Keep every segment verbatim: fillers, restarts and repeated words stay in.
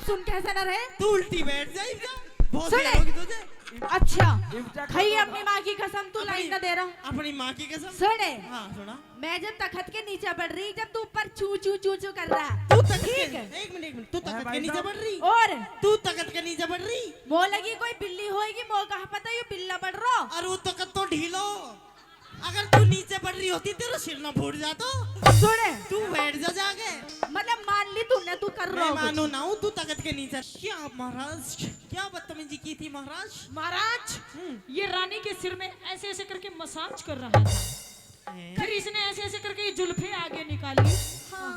सुन के हंसे ना रहे। तू उल्टी बैठ जा, इब्जा। बहुत सुने। देर होगी तुझे। अच्छा, इब्जा खाई कर अपनी माँ की कसम, तू अपनी, लाइन ना दे रहा। अपनी माँ की कसम। सुने। हाँ, सुना। मैं जब तखत के नीचे पड़ रही, जब तू ऊपर चू चू चू चू कर रहा। तू तखत के, ठीक है। एक मिनट, एक मिनट, तू हाँ, तखत के नीचे पड़ रही। और तू तखत के नीचे पड़ रही। मो लगी कोई बिल्ली होएगी, मो कहाँ पता ये बिल्ला पड़ रहा। और वो तखत तो ढीलो। अगर तू नीचे पड़ रही होती, तेरा सिर ना फूट जातो। सुने। तू बैठ जा जाके। मतलब मान ली तूने, तू कर रहा मैं हूँ कुछ। मानू ना हूँ, तू तखत के नीचे। क्या महाराज, क्या बदतमीजी की थी महाराज? महाराज, हम्म। ये रानी के सिर में ऐसे ऐसे करके मसाज कर रहा था। हैं? फिर इसने ऐसे ऐसे करके ये जुल्फे आगे निकाली। हाँ।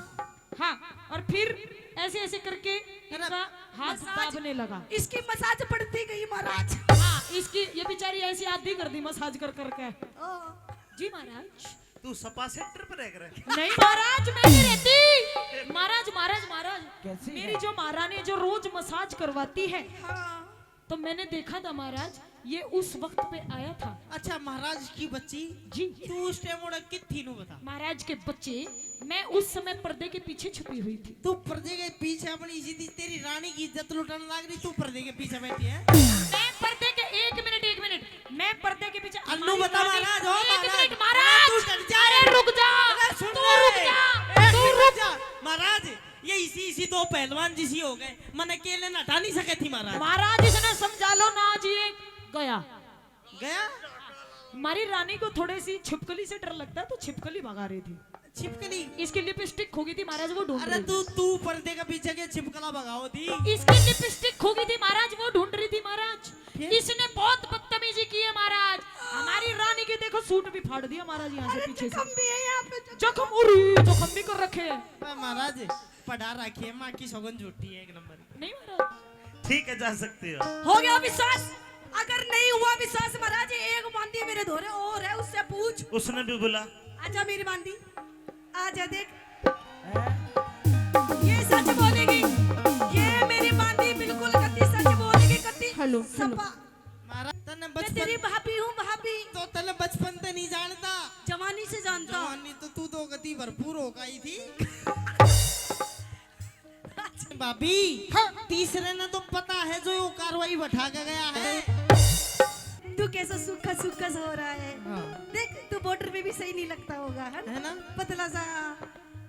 हाँ, और फिर ऐसे ऐसे करके इनका हाथ मसाज, दाबने लगा। इसकी मसाज पड़ती गई महाराज। हाँ, इसकी, ये बेचारी ऐसी आधी कर दी मसाज कर करके। हाँ। जी महाराज। तू सपा सेंटर पर रह कर? नहीं महाराज, मैं नहीं रहती। महाराज, महाराज, महाराज, कैसी मेरी है? जो महारानी जो रोज मसाज करवाती है, हाँ। तो मैंने देखा था महाराज, ये उस वक्त पे आया था। अच्छा महाराज की बच्ची, जी। तू उस टाइम ओड़े कित थी नू बता। महाराज के बच्चे, मैं उस समय पर्दे के पीछे छुपी हुई थी। तू पर्दे के पीछे अपनी सीधी तेरी रानी की इज्जत लुटाने लाग रही, तू पर्दे के पीछे बैठी है। मैं पर्दे के, एक मिनट, एक मिनट, मैं पर्दे के पीछे अन्नू हमारी बता रानी, महाराज, ओ एक महाराज, मिनट महाराज, तू डर जा। अरे रुक जा, अरे सुन तू ले। रुक जा, एक तू मिनट रुक जा। महाराज, ये इसी, इसी दो पहलवान जिसी हो गए, मने अकेले ना हटा नहीं सके थी महाराज। महाराज इसने समझा लो ना जी, गया। गया? हमारी रानी को थोड़ी सी छिपकली से डर लगता है, तो छिपकली भगा रही थी। छिपकली? इसकी लिपस्टिक खो गई थी महाराज, वो ढूंढ अरे रही थी। तू, तू पर्दे के पीछे के छिपकला भगाओ थी। इसकी लिपस्टिक खो गई थी महाराज, वो ढूंढ रही थी महाराज। फिर? इसने बहुत बदतमीजी की है महाराज। हमारी रानी के देखो सूट भी फाड़ दिया महाराज यहाँ से अरे पीछे से। जख्म भी है यहाँ पे, जख्म। जख्म, उरी, जख्म भी कर रखे हैं। अबे महाराज, पढ़ा रखी है, माँ की सौगन झूठी है एक नंबर की। नहीं महाराज। ठीक है, जा सकते हो। हो गया विश्वास? अगर नहीं हुआ विश्वास महाराज, एक बांदी मेरे धोरे और है, उससे पूछ। उसने भी बोला। आजा मेरी बांदी, आजा देख। ये सच बोलेगी, ये मेरी बांदी बिल्कुल कत्ती सच बोलेगी, कत्ती। Hello, hello. सपा। महाराज, तन्ने मैं बचपन तेरी भाभी हूँ, भाभी। तो तन्ने बचपन ते नहीं जानता। जवानी से जानता। जवानी तो तू तो गति भरपूर होकर आई थी। भाभी, हाँ। तीसरे ने तो पता है जो वो कार्रवाई बैठा के गया है। तू कैसा सूखा सूखा सा हो रहा है। हाँ। देख, तू बॉर्डर में भी सही नहीं लगता होगा, है ना? है ना? पतला सा,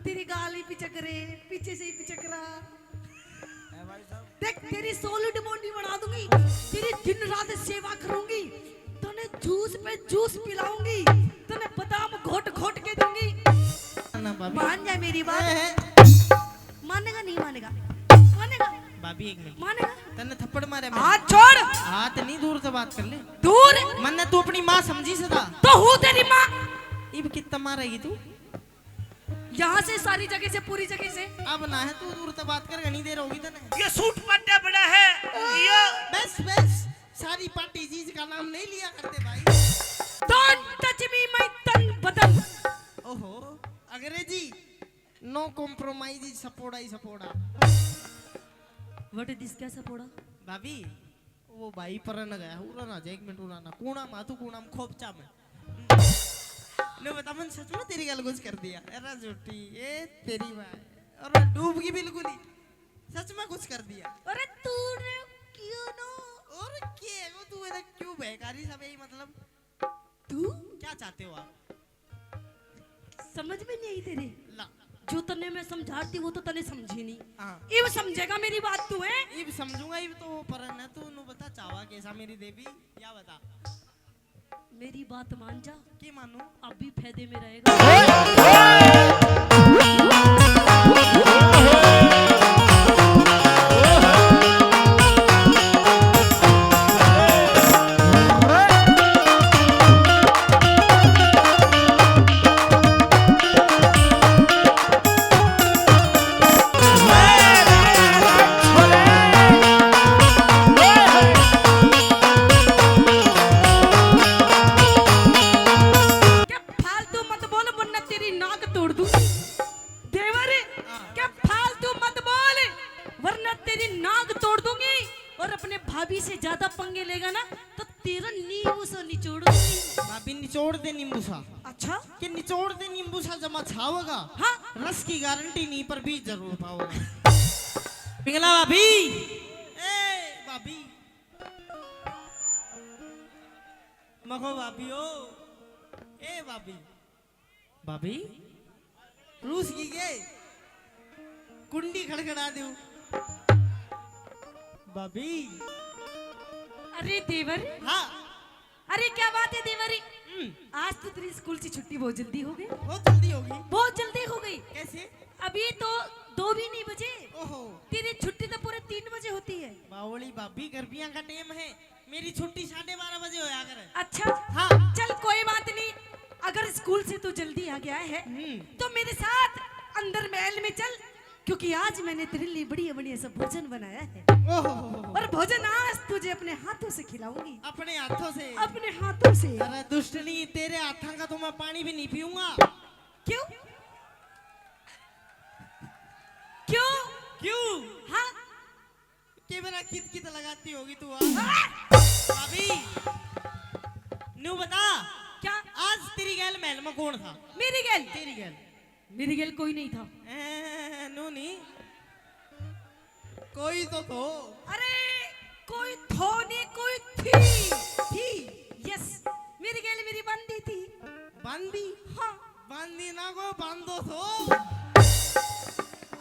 तेरी गाल ही पिचक रहे, पीछे से ही पिचक रहा। है भाई साहब। देख, तेरी solid body बना दूंगी, तेरी दिन रात सेवा करूंगी, तने जूस पे जूस पिलाऊंगी, तने बादाम घोट घोट के दूंगी। ना भाभी। मान जा मेरी बात। ए, ए। मानेगा नहीं मानेगा? मानेगा? भाभी एक मिनट। मानेगा? तन्ने थप्पड़ मारे मैंने। हाथ छोड़। हाथ नहीं, दूर से बात कर ले। दूर? मन्ने तू अपनी माँ समझी सदा। तो हूँ तेरी माँ। इब कितना मारेगी तू? यहाँ से, सारी जगह से, पूरी जगह से। अब ना है, तू दूर से बात कर, घनी देर होगी तने। ये सूट पाटा बड़ा है, ये बस, बस, सारी पार्टी चीज का नाम नहीं लिया करते भाई। Don't touch me, my तन बदन। ओहो, अंग्रेजी, no compromise is सपोड़ा ही सपोड़ा। What is this, क्या सपोड़ा? भाभी, वो भाई परन गया, उरा ना जा, एक मिनट उरा ना, कूणा मा तू, कूणा मा खोपचा में। ने बता, मन सच में तेरी गाल कुछ कर दिया? अरे झूठी, ए तेरी माँ। और मैं डूब गई बिल्कुल ही। सच में कुछ कर दिया। अरे तूने क्यों नो? और के वो तू मेरा क्यों बेकारी सब यही मतलब? तू? क्या चाहते हो आप? समझ में नहीं आई तेरे? ला। जो तन्ने मैं समझा रही थी, वो तो तन्ने समझी नहीं। हाँ। इब समझेगा मेरी बात तू, है? इब समझूंगा, इब तो वो परन है, तू नु बता चाहवा कैसा मेरी देवी, या बता। मेरी बात मान जा। की मानू? अभी फायदे में रहेगा। क्या फालतू मत बोल, वरना तेरी नाक तोड़ दूंगी। देवर, हाँ। क्या फालतू मत बोल, वरना तेरी नाक तोड़ दूंगी। और अपने भाभी से ज्यादा पंगे लेगा ना, तो तेरा नींबू सा निचोड़ दूंगी। भाभी, निचोड़ दे नींबू सा। अच्छा? कि निचोड़ दे नींबू सा जमा छावेगा। हाँ। रस की गारंटी नहीं, पर बीज जरूर पाओगा। पिंगला भाभी, ए भाभी, मखो भाभी ओ, ए भाभी, भाभी, रूस की के कुंडी खड़खड़ा दूं भाभी। अरे देवर, हाँ। अरे क्या बात है देवर, हम्म। आज तो तेरी स्कूल से छुट्टी बहुत जल्दी हो गई। बहुत जल्दी हो गई। बहुत जल्दी हो गई। कैसे? अभी तो दो भी नहीं बजे। ओहो। तेरी छुट्टी तो पूरे तीन बजे होती है। बावली भाभी, गर्मियां का टाइम है, मेरी छुट्टी साढ़े बारह बजे होया करे। अच्छा? हाँ। चल कोई बात नहीं, अगर स्कूल से तू जल्दी आ गया है हम्म। तो मेरे साथ अंदर महल में चल, क्योंकि आज मैंने तेरे लिए बढ़िया बढ़िया सा भोजन बनाया है। ओहो। और भोजन आज तुझे अपने हाथों से खिलाऊंगी। अपने हाथों से? अपने हाथों से। अरे दुष्टनी, तेरे हाथों का तो मैं पानी भी नहीं पीऊंगा। क्यों? क्यों? क्यों? हाँ। के मेरा कित कित लगाती होगी तू आज? हाँ। भाभी, न्यू बता। क्या? आज तेरी गैल महल में कौन था? मेरी गैल? तेरी गैल। मेरी गैल कोई नहीं था। ए, न्यू नहीं। कोई तो थो। अरे, कोई थो नहीं, कोई थी। थी? Yes, मेरी गैल मेरी बांदी थी। बांदी? हाँ। बांदी ना को बांदो थो।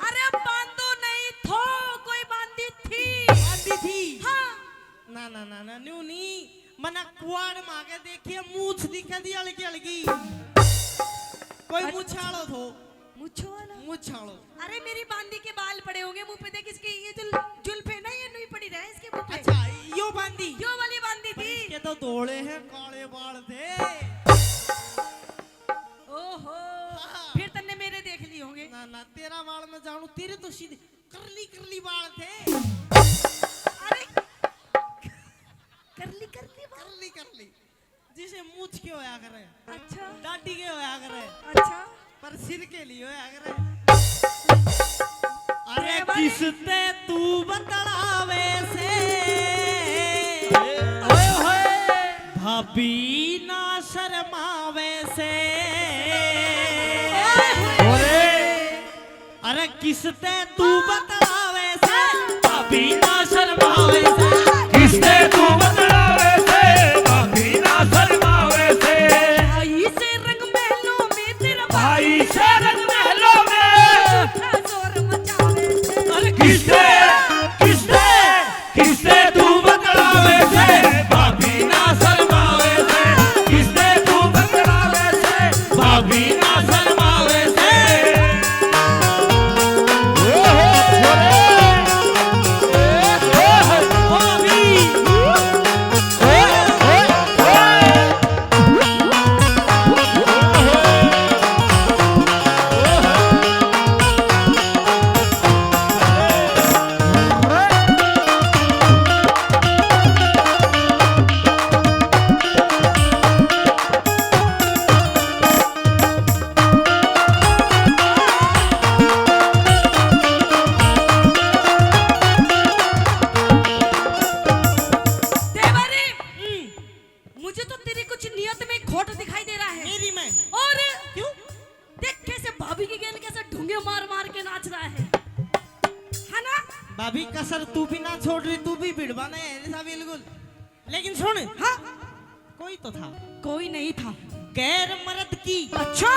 अरे बांदो नहीं थो, कोई बांदी थी। बांदी थी? हाँ। ना, ना, ना, ना, न्यू नहीं। मना कुआड़ मागे देखिए, मूछ दिखे दी हल्की हल्की। कोई अच्छा। मूछ आलो थो। मूछो वाला? मूछ आलो। अरे मेरी बांदी के बाल पड़े होंगे मुंह पे, देख इसके ये जो जुल्फ है ना, ये नहीं पड़ी रहे इसके मुंह पे। अच्छा, यो बांदी? यो वाली बांदी पर थी। इसके तो धोले हैं, काले बाल थे। ओहो, हाँ। फिर तन्ने मेरे देख लिए होंगे। ना, ना, तेरा बाल मैं जानू, तेरे तो सीधे करली करली बाल थे। अरे, करली करली बाल? करली करली, जिसे मूछ के होया करे। अच्छा। दाढ़ी के होया करे। अच्छा। पर सिर के लिए होया करे। अरे देवर। किसते तू बतलावे से? ओए होए। भाभी ना शर्मावे से। ओए होए। अरे किसते तू बतलावे से, भाभी ना शर्मावे से। किसते तू बतलावे से, भाभी ना शर्मावे से। भाई से रंग महलों में तेरा भाई से रंग महलों में। झूठा शोर मचावे से। अरे किसते, किसते, किसते तू बतलावे से, भाभी ना शर्मावे से। किसते तू बतलावे से, भाभी ना शर्मावे से। ओ हो, छोरे। ओ हो, भाभी। ओ, ओ, ओ। देवर, हम्म। मुझे तो तेरी कुछ नियत में खोट दिखाई दे रहा है। मेरी में? और क्यों? देख कैसे भाभी की गेल कैसे ढूंगे मार मार के नाच रहा है, है ना? भाभी कसर तू भी ना छोड़ रही, तू भी भिड़वाना है ऐसा बिल्कुल। लेकिन सुन, हाँ। कोई तो था। कोई नहीं था। गैर मर्द की। अच्छा।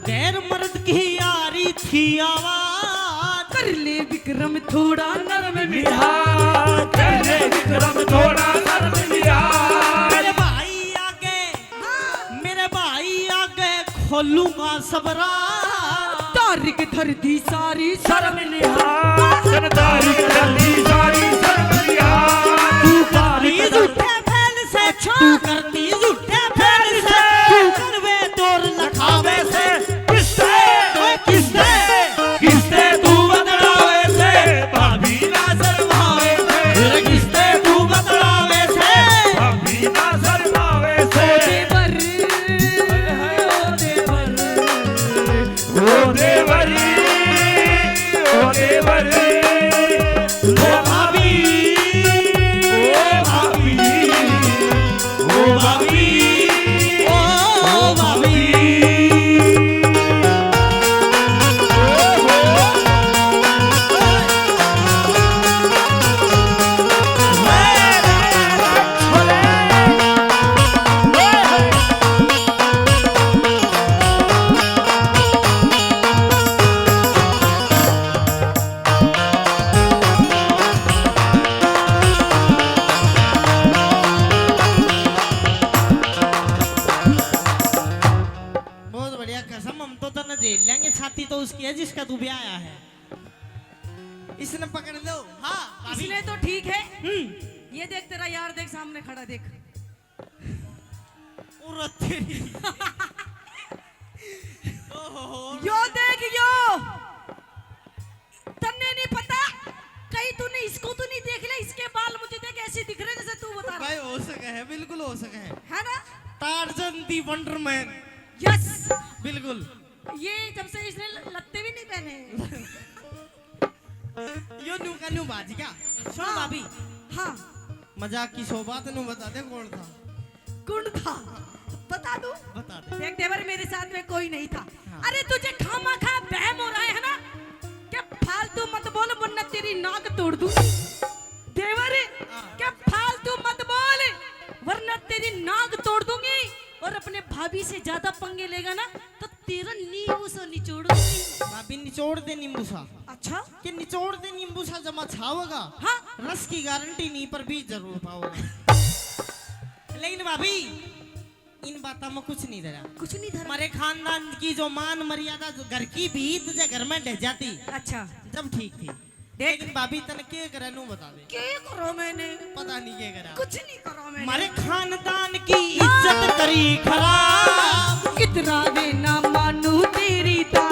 गैर मर्द की आ रही थी आवाज। कर ले विक्रम थोड़ा नरम मिजाज। कर ले विक्रम थोड़ा नरम मिजाज। मेरे भाई आगे, हाँ। मेरे भाई आगे खोलूंगा सब राज। तारिक धर दी सारी शर्म लिहाज। तारिक धर दी सारी शर्म लिहाज। तू करती झूठे फैल से, अच्छा। तू करती झूठे फैल से, तू करवे तोर लखावे से। किससे, ओए किससे, किससे तू बतलावे से, भाभी ना शर्मावे से। अरे किससे तू बतलावे से, भाभी ना शर्मावे से। देवर, ओ देवर, ओ देवर, ओ देवर। ये जिसका तू ब्याह आया है, इसने पकड़ लो। हाँ, भाभी। इसने तो ठीक है। हम्म। ये देख, तेरा यार देख, सामने खड़ा देख। और तेरी। ओहो। यो देख, यो। तन्ने नहीं पता, कहीं तूने इसको तो नहीं देख लिया? इसके बाल मुझे देख, ऐसे दिख रहे जैसे तू बता रहा। भाई, हो सके है, बिल्कुल हो सके है। है ना? Tarzan the Wonder Man। Yes। बिल्कुल। ये जब से इसने ल-, लत्ते भी नहीं पहने हैं। यो न्यू का न्यू बाज गया। सुन हाँ। भाभी। हाँ। मजाक की सौ बात, न्यू बता दे कौन था। कौन था? बता दूं? बता दे। देख देवर, मेरे साथ में कोई नहीं था। हाँ। अरे, तुझे खामा खा बहम हो रहा है ना, क्या फालतू मत बोल, वरना तेरी नाक तोड़ दूंगी। देवर, हाँ। क्या फालतू मत बोल, वरना तेरी नाक तोड़ दूंगी। और अपने भाभी से ज्यादा पंगे लेगा ना, तो तेरा नींबू सा निचोड़ दूंगी। भाभी, निचोड़ दे नींबू सा। अच्छा? कि निचोड़ दे नींबू सा, जमा छावेगा। हाँ। रस की गारंटी नहीं, पर बीज जरूर पाओगे। लेकिन भाभी, इन बातों में कुछ नहीं धरा। कुछ नहीं धरा। हमारे खानदान की जो मान मर्यादा, जो घर की भी इज्जत, जो घर में ढह जाती, अच्छा। जब ठीक थी। देख। लेकिन भाभी, तन के करे, नू बता दे। के करो मैंने? पता नहीं के करा। कुछ नहीं करो मैंने। हमारे खानदान की इज्जत करी खराब। इतरावे ना मानू तेरी दा।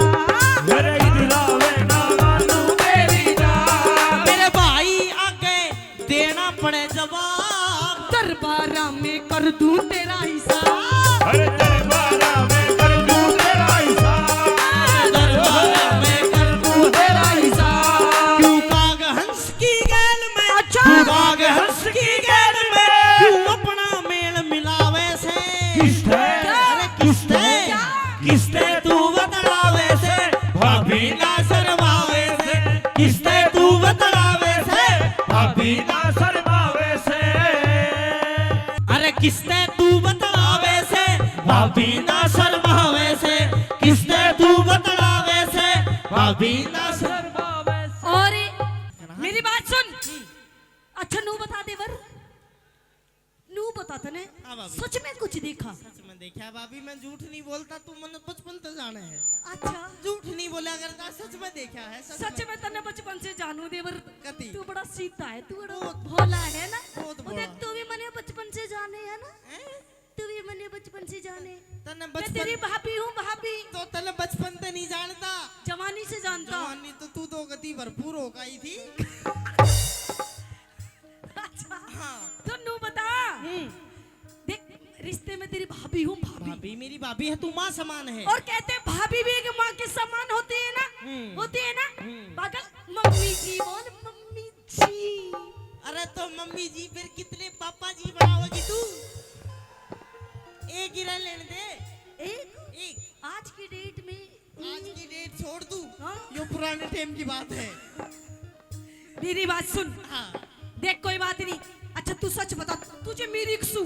अरे इतरावे ना मानू तेरी दा। मेरे भाई आगे देना पड़े जवाब। दरबारा में कर दूं तेरा हिसाब। अरे दरबारा में कर दूं तेरा हिसाब। दरबारा में कर दूं तेरा हिसाब। क्यों काग हंस की गैल में, अच्छा। क्यों काग हंस की गैल में, क्यों अपना मेल मिलावे से? किसते? क्या? अरे किसते? क्या? किसते तू बतलावे से? भाभी ना शर्मावे से। किसते तू बतलावे से? भाभी ना शर्मावे से। अरे किसते तू बतलावे से? भाभी ना शर्मावे से। किसते तू बतलावे से? भाभी ना शर्मावे से। और मेरी बात सुन। अच्छा, नू बता देवर। नू बता तने। हाँ, भाभी। सच में कुछ देखा? सच में देखा है, भाभी, मैं झूठ नहीं बोलता, तू मने बचपन से जाने है। अच्छा। झूठ नहीं बोला करता, सच में देखा है, सच सच में। में तने बचपन से जानू देवर। कति? तू बड़ा सीधा है, तू बड़ा बहुत। भोला है ना? बहुत वो देख, भोला। तू भी मने बचपन से जाने है ना? हैं? तू भी मने बचपन से जाने। तने मैं बचपन तेरी भाभी हूँ, भाभी। तो तने बचपन से नहीं जानता? जवानी से जानता। जवानी तो तू तो गति भरपूर होकर आई थी। अच्छा। हाँ। तो नू बता। हम्म। देख, रिश्ते में तेरी भाभी हूँ, भाभी। भाभी, मेरी भाभी है, तू माँ समान है। और कहते हैं, भाभी भी एक माँ के समान होती है ना? हम्म। होती है ना? हम्म। पागल, मम्मी जी बोल, मम्मी जी। अरे तो मम्मी जी फिर कितने पापा जी बनाओगी तू? एक ही रह लेने दे। एक? एक। आज की date में आज की date छोड़ तू। हाँ? यो पुराने time की बात है। मेरी बात सुन। हाँ। देख, कोई बात नहीं। अच्छा, तू सच बता, तुझे मेरी कसू।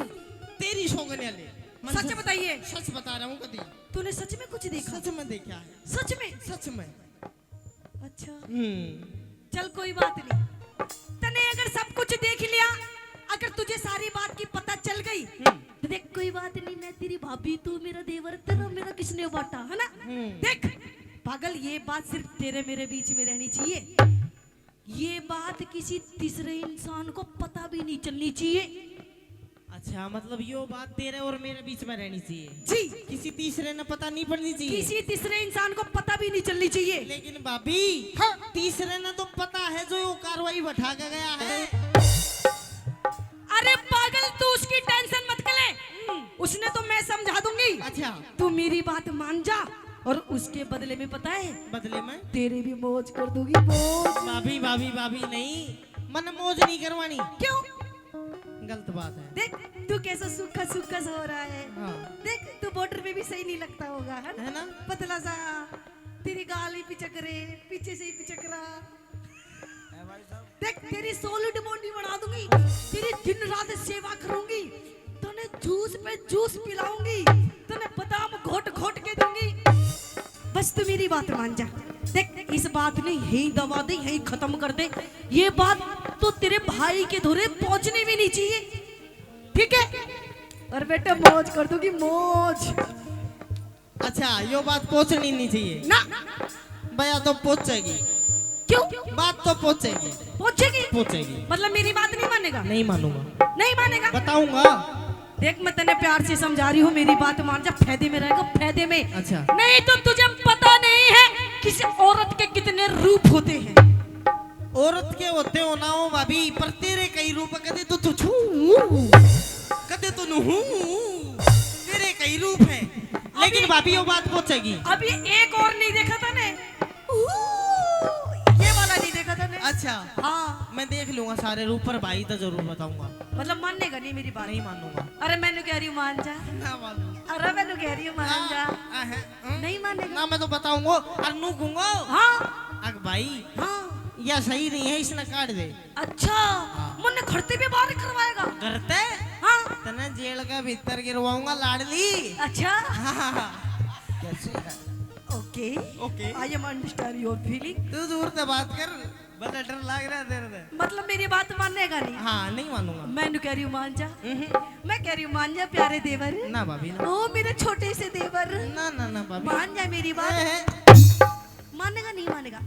तेरी सौगन ले। मैं सच सच, बताइए। सच बता रहा हूँ कदी। तूने सच में कुछ देखा? सच में देखा है। सच में? सच में। अच्छा। हम्म। चल, कोई बात नहीं। तने अगर सब कुछ देख लिया, अगर तुझे सारी बात की पता चल गई, हम्म। तो देख, कोई बात नहीं, मैं तेरी भाभी, तू मेरा देवर, तेरा मेरा किसने बांटा, है ना? हम्म। देख पागल, ये बात सिर्फ तेरे मेरे बीच में रहनी चाहिए। ये बात किसी तीसरे इंसान को पता भी नहीं चलनी चाहिए। अच्छा, मतलब यो बात तेरे और मेरे बीच में रहनी चाहिए। जी। किसी तीसरे ने पता नहीं पड़नी चाहिए। किसी तीसरे इंसान को पता भी नहीं चलनी चाहिए। लेकिन भाभी, हाँ। तीसरे ने तो पता है जो यो कार्रवाई बैठा के गया है। अरे पागल, तू उसकी tension मत कर ले। हम्म। उसने तो मैं समझा दूंगी। अच्छा। तू मेरी बात मान जा और उसके बदले में पता है? बदले में? तेरे भी मौज कर दूंगी, मौज। भाभी, भाभी, भाभी नहीं, मन मौज नहीं करवानी। क्यों? गलत बात है। देख, तू कैसा सूखा सूखा सा हो रहा है। हाँ। देख, तू border पे भी सही नहीं लगता होगा, है ना? है ना? पतला सा, तेरी गाल ही पिचक रहे, पीछे से ही पिचक रहा। देख, तेरी solid body बना दूंगी, तेरी दिन रात सेवा करूंगी, तने juice पे juice पिलाऊंगी, तने बादाम घोट घोट के दूंगी। बस तू मेरी बात मान जा। देख, इस बात ने यहीं दबा दे, यहीं खत्म कर दे। ये बात तो तेरे भाई के धोरे पहुंचनी भी नहीं चाहिए, ठीक है? और बेटा, मौज कर दूंगी, मौज। अच्छा, यो बात पहुंचनी नहीं चाहिए ना। भैया तो पहुंचेगी। क्यों? बात तो पहुंचेगी। पहुंचेगी? पहुंचेगी। मतलब मेरी बात नहीं मानेगा? नहीं मानूंगा। नहीं मानेगा? बताऊंगा। देख, मैं तन्ने प्यार से समझा रही हूँ, मेरी बात मान जा, फायदे में रहेगा, फायदे में। अच्छा। नहीं तो तुझे पता नहीं है किसी औरत के कितने रूप होते हैं। औरत के होते हो ना हो भाभी, पर तेरे कई रूप, कदे तो तू छू, कदे तो नू, तेरे कई रूप है। लेकिन अभी भाभी, वो बात पहुंचेगी। अभी एक और नहीं देखा था ने? ऊ, ये वाला नहीं देखा था ने? अच्छा। हाँ। मैं देख लूंगा सारे रूप, पर भाई तो जरूर बताऊंगा। मतलब मानेगा नहीं मेरी बात? नहीं मानूंगा। अरे मैंने कह रही हूँ मान जा। ना मानू। अरे मैंने कह रही हूँ मान जा। आ, आ, है, हम्म? नहीं मानेगा? ना, मैं तो बताऊंगा। और नू कहूंगा। हाँ। अक भाई। हाँ। या सही नहीं है, इसने काट दे। अच्छा। हाँ। मन्ने घर ते भी बाहर करवाएगा? घर ते? हाँ। तने जेल के भीतर गिरवाऊंगा लाडली। अच्छा। हाँ। कैसे है? Okay. Okay. I am understand your feeling। तू दूर से बात कर, बड़ा डर लग रहा है तेरे से। मतलब मेरी बात मानेगा नहीं? हाँ, नहीं मानूंगा। मैं नू कह रही हूँ मान जा। हम्म। मैं कह रही हूँ मान जा प्यारे देवर। ना भाभी, ना। ओ मेरे छोटे से देवर। ना, ना, ना भाभी। मान जा मेरी बात। ए, ए। मानेगा नहीं मानेगा?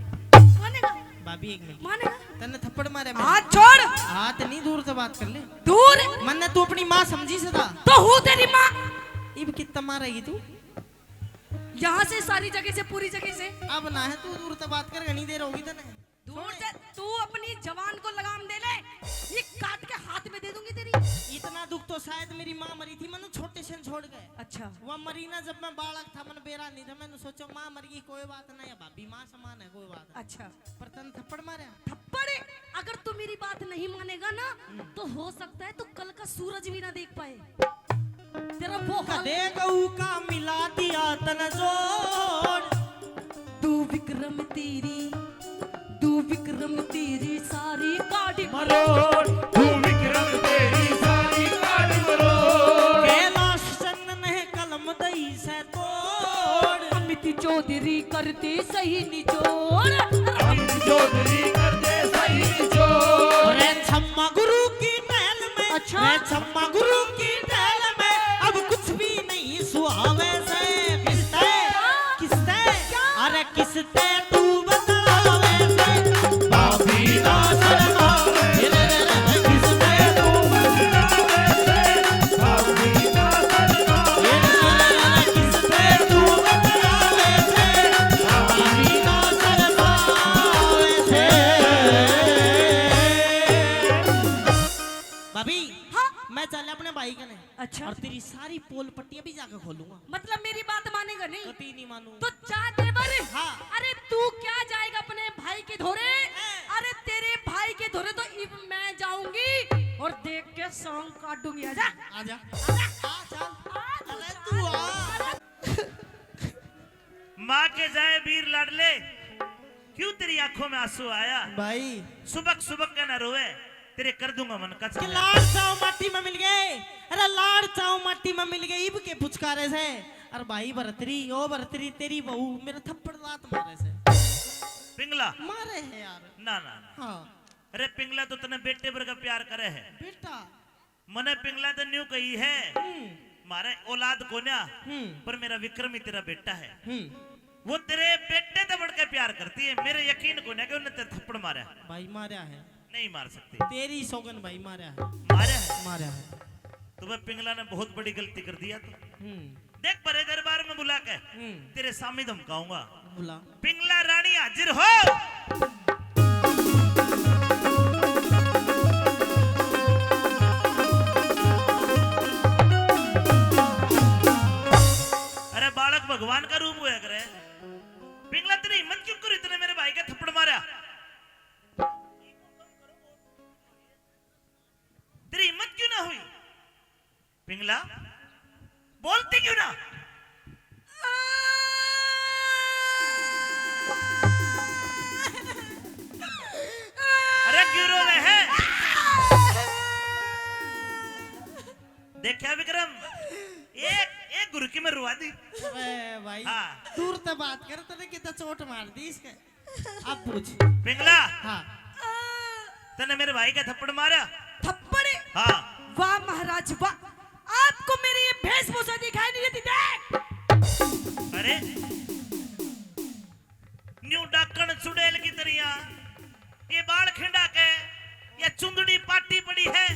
मानेगा? भाभी, एक मिनट। मानेगा? तन्ने थप्पड़ मारे मैंने। हाथ छोड़। हाथ नहीं, दूर से बात कर ले। दूर? मन्ने तू अपनी माँ समझी सदा। तो हूँ तेरी माँ। इब कितना मारेगी तू? यहाँ से, सारी जगह से, पूरी जगह से। अब ना है, तू दूर से बात कर, घनी देर होगी तन्ने। दूर से। तू अपनी जबान को लगाम दे ले, ये काट के हाथ में दे दूंगी तेरी। इतना दुख तो शायद मेरी माँ मरी थी, मन्ने छोटे से छोड़ गए। अच्छा। वो मरी ना, जब मैं बालक था, मन बेरा नहीं था, मैंने सोचा माँ मर गई, कोई बात ना, या भाभी माँ समान है, कोई बात नहीं। अच्छा। पर तन थप्पड़ मारा। थप्पड़? अगर तू मेरी बात नहीं मानेगा ना, हम्म। तो हो सकता है तू कल का सूरज भी ना देख पाए। तेरा वो हाल। कदे गऊ का मिला दिया तन जोड़। तू विक्रम तेरी, तू विक्रम तेरी सारी काट मरोड़। तू विक्रम तेरी सारी काट मरोड़। कैलाश चंद ने कलम दई से तोड़। अमित चौधरी करते सही निचोड़। अमित चौधरी करते सही निचोड़। रे छम्मा गुरु की महल में। अच्छा। रे छम्मा गुरु की महल में अब कुछ भी नहीं सुहावे से। किसते? क्या? किसते? क्या? अरे किसते तू बतलावे से? भाभी ना शर्मावे। किसते तू बतलावे से? भाभी ना शर्मावे। किसते तू बतलावे से? भाभी ना शर्मावे से। भाभी, हाँ? मैं चल अपने भाई कने। अच्छा। और तेरी सारी पोल पट्टियां भी जाके खोलूंगा। मतलब मेरी बात मानेगा नहीं? कतई नहीं मानू। तो जा देवर। हाँ। अरे तू क्या जाएगा अपने भाई के धोरे? हैं? अरे तेरे भाई के धोरे तो इब मैं जाऊंगी और देख के सौंग काटूंगी। आजा। आजा। आजा। आ, चल। आ, तू अरे जा। तू आ। अरे माँ के जाए वीर लाडले, क्यों तेरी आंखों में आंसू आया? भाई। सुबक सुबक के ना रोवे, तेरे कर दूंगा मन का कि छाया। लाड़ चाव माटी में मिल गए, अरे लाड़ चाव माटी में मिल गए, इब के पुचकारे से। अरे भाई भरतरी, ओ भरतरी, तेरी बहू मेरे थप्पड़ लात मारे से। पिंगला। मारे है यार। ना, ना, ना। हाँ। अरे पिंगला तो तने बेटे भर का प्यार करे है। बेटा। मने पिंगला तो न्यू कही है, हम्म। म्हारे औलाद कोन्या, हम्म। पर मेरा विक्रम ही तेरा बेटा है। हम्म। वो तेरे बेटे ते बढ़ के प्यार करती है। मेरे यकीन कोन्या कि उन्हें तेरे थप्पड़ मारा। भाई मारा है। नहीं मार सकती। तेरी सौगन भाई मारा है। मारा है? मारा है। तो वह पिंगला ने बहुत बड़ी गलती कर दिया तो। हम्म। देख, बड़े दरबार में बुला के हम्म। तेरे सामने धमकाऊंगा। बुला। पिंगला रानी हाजिर हो। अरे बालक भगवान का रूप होया करे। पिंगला तेरी हिम्मत क्यों करी, तूने मेरे भाई का थप्पड़ मारा? तेरी हिम्मत क्यों ना हुई? पिंगला, बोलती क्यों ना? अरे क्यों रो रहे हैं? देखा विक्रम, एक, एक गुरकी में रुआ दी। अरे भाई, हाँ। दूर से बात कर, तने कितना चोट मार दी इसके। अब पूछ। पिंगला। हाँ। तने मेरे भाई का थप्पड़ मारा? थप्पड़? हाँ। वाह महाराज वाह, आपको मेरी ये वेशभूषा दिखाई नहीं देती? देख। अरे, क्यों डाकण चुड़ैल की तरिया, ये बाल खिंडा के, ये चुंदड़ी पाटी पड़ी है,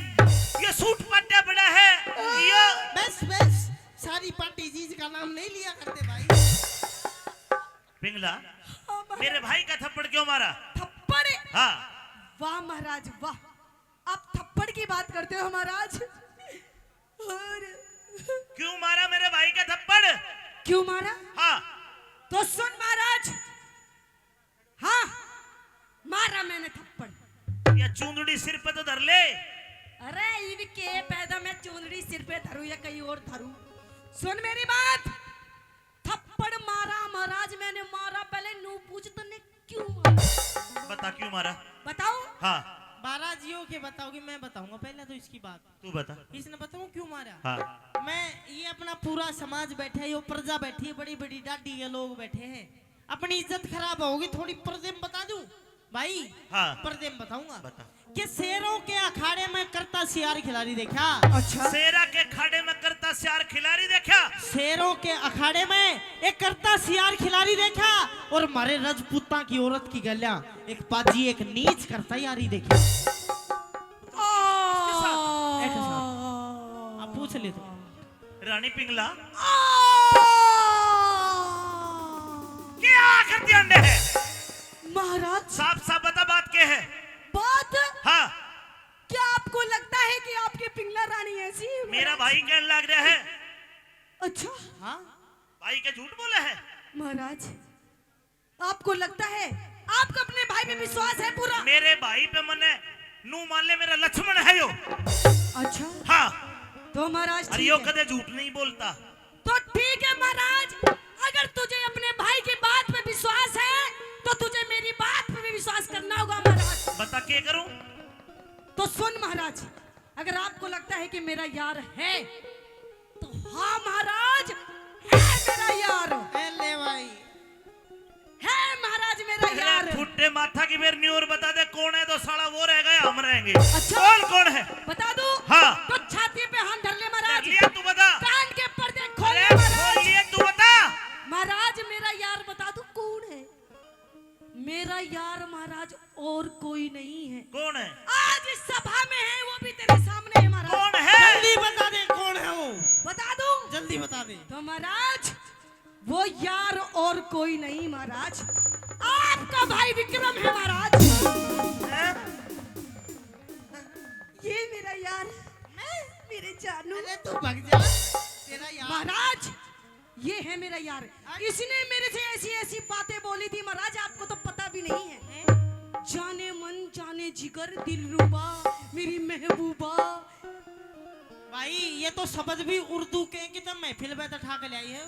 ये सूट पाटा पड़ा है, ये बस, बस, सारी पार्टी चीज का नाम नहीं लिया करते भाई। पिंगला, हाँ, महाराज। मेरे भाई का थप्पड़ क्यों मारा? थप्पड़? हाँ। वाह महाराज, वाह। आप थप्पड़ की बात करते हो महाराज। और क्यों मारा मेरे भाई का थप्पड़? क्यों मारा? हाँ। तो सुन महाराज, हाँ, मारा मैंने थप्पड़। या चूंदड़ी सिर पे तो धर ले। अरे, इनके पैदा मैं चूंदड़ी सिर पे धरूं या कहीं और धरूं? सुन मेरी बात, थप्पड़ मारा महाराज, मैंने मारा। पहले नू पूछ, तन्ने क्यों मारा? बता, क्यों मारा? बताओ। हाँ। महाराज, यो के बताओगे? मैं बताऊंगा, पहले तो इसकी बात। तू बता। इसने बताऊं क्यों मारा? हाँ। मैं, ये अपना पूरा समाज बैठा है, यो प्रजा बैठी है, बड़ी बड़ी डाडी के लोग बैठे हैं, अपनी इज्जत खराब होगी। थोड़ी पर्दे में बता दूं भाई? हाँ। पर्दे में बताऊंगा। बता। कि शेरों के अखाड़े में करता सियार खिलाड़ी देखा? अच्छा। शेरा के अखाड़े में करता सियार खिलाड़ी देखा? शेरों के अखाड़े में एक करता सियार खिलाड़ी देखा, और मारे राजपूतां की औरत की गल्या एक पाजी, एक नीच करता यारी देखा। इसके साथ, एक साथ। आप पूछ ले तो। रानी पिंगला, आ! क्या आखिर अंडे है? महाराज। साफ साफ बता, बात क्या है? बात? हाँ। क्या आपको लगता है कि आपकी पिंगला रानी ऐसी है, मेरा महाराज? भाई कहने लग रहा है। अच्छा। हाँ। भाई के झूठ बोला है? महाराज, आपको लगता है, आपका अपने भाई पे विश्वास है पूरा? मेरे भाई पे मने नू मान ले, मेरा लक्ष्मण है यो। अच्छा। हाँ। तो महाराज, अरे, ठीक यो है। कदे झूठ नहीं बोलता। तो ठीक है महाराज, अगर तुझे अपने भाई की बात पे विश्वास है, तो तुझे मेरी बात पे भी विश्वास करना होगा महाराज। बता, के करूं? तो सुन महाराज, अगर आपको लगता है कि मेरा यार है, तो हाँ महाराज, है मेरा यार। ए ले भाई। है महाराज मेरा अरे यार। फुट्टे माथा की मेरी न्यूर बता दे, कौन है? तो साला वो रह गया, हम रहेंगे। अच्छा। बोल, कौन है? बता दूं? हाँ। तो छाती पे हाथ धर ले महाराज। धर लिया, तू बता। कान के पर्दे खोल अरे ले महाराज। खोल लिए, तू बता। महाराज, मेरा यार बता दूं कौन है? मेरा यार महाराज और कोई नहीं है। कौन है? आज इस सभा में है, वो भी तेरे सामने है महाराज। कौन है? जल्दी बता दे, कौन है वो? बता दूं? जल्दी बता दे। तो महाराज, वो यार और कोई नहीं महाराज, आपका भाई विक्रम है महाराज। हैं? ये मेरा यार, मेरे जानू। अरे तू भाग जा, तेरा यार। महाराज, ये है मेरा यार। इसने मेरे से ऐसी ऐसी बातें बोली थी महाराज, आपको तो पता भी नहीं है। हैं? जाने मन जाने जिगर दिलरुबा, मेरी महबूबा। भाई, ये तो शब्द भी उर्दू के हैं कि तुम महफिल में तो ठा के ले आई है।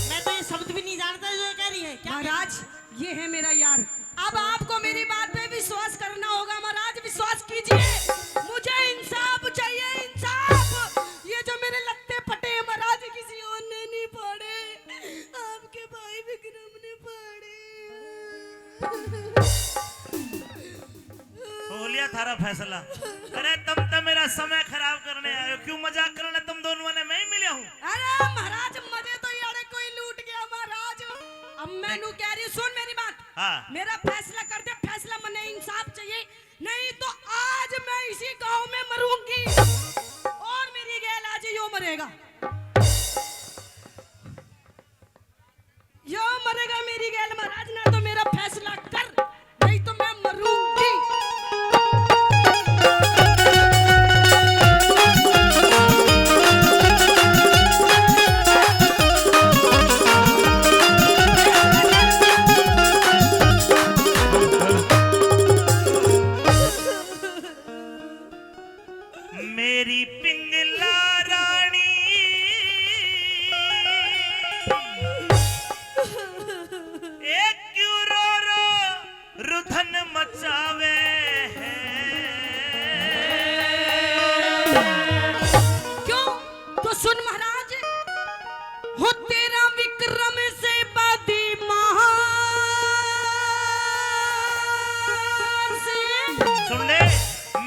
मैं तो ये शब्द भी नहीं जानता जो ये कह रही है। क्या कह रही है? महाराज, ये है मेरा यार। अब आपको मेरी बात पे विश्वास करना होगा महाराज, विश्वास कीजिए। मुझे इंसाफ चाहिए, इंसाफ। ये जो मेरे लत्ते पटे हैं महाराज, किसी और ने नहीं पाड़े, आपके भाई विक्रम ने पाड़े। हो लिया थारा फैसला। अरे तुम तो मेरा समय खराब करने आए हो, क्यों मजाक करने तुम दोनों ने, मैं ही मिला हूँ। अरे महाराज, मजे तो यारे कोई लूट गया महाराज। अब मैं नू कह रही हूँ, सुन मेरी बात। हाँ। मेरा फैसला कर दे, फैसला, मने इंसाफ चाहिए, नहीं तो आज मैं इसी गांव में मरूंगी और मेरी गैल आज यो मरेगा। यो मरेगा मेरी गैल महाराज, ना तो मेरा फैसला कर, नहीं तो मैं मरूंगी। मेरी पिंगला रानी, ए क्यों रो रो रुधन मचावे है? क्यों? तो सुन महाराज, हो तेरा विक्रम से बदमाश। सुन ले,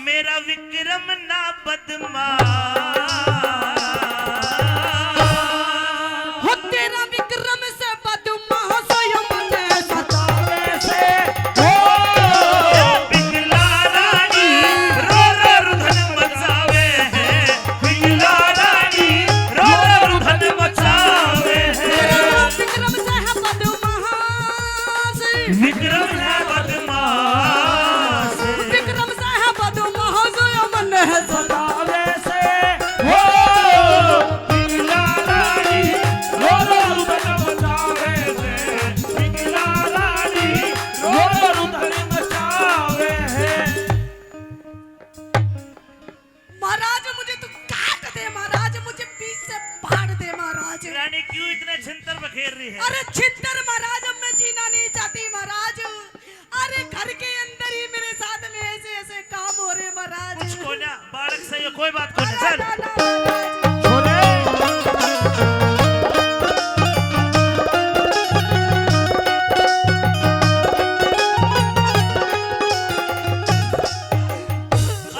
मेरा विक्रम ना बदमाश। हो तेरा विक्रम से बदमाश, यो मने सतावे। क्यों इतने छिंतर बखेर रही है? अरे छिंतर महाराज, अब मैं जीना नहीं चाहती महाराज। अरे घर के अंदर ही मेरे साथ में ऐसे ऐसे काम हो रहे महाराज। कुछ कोन्या, बालक सही है, कोई बात कोन्या। अरे चल। ना, ना, महाराज। छोरे।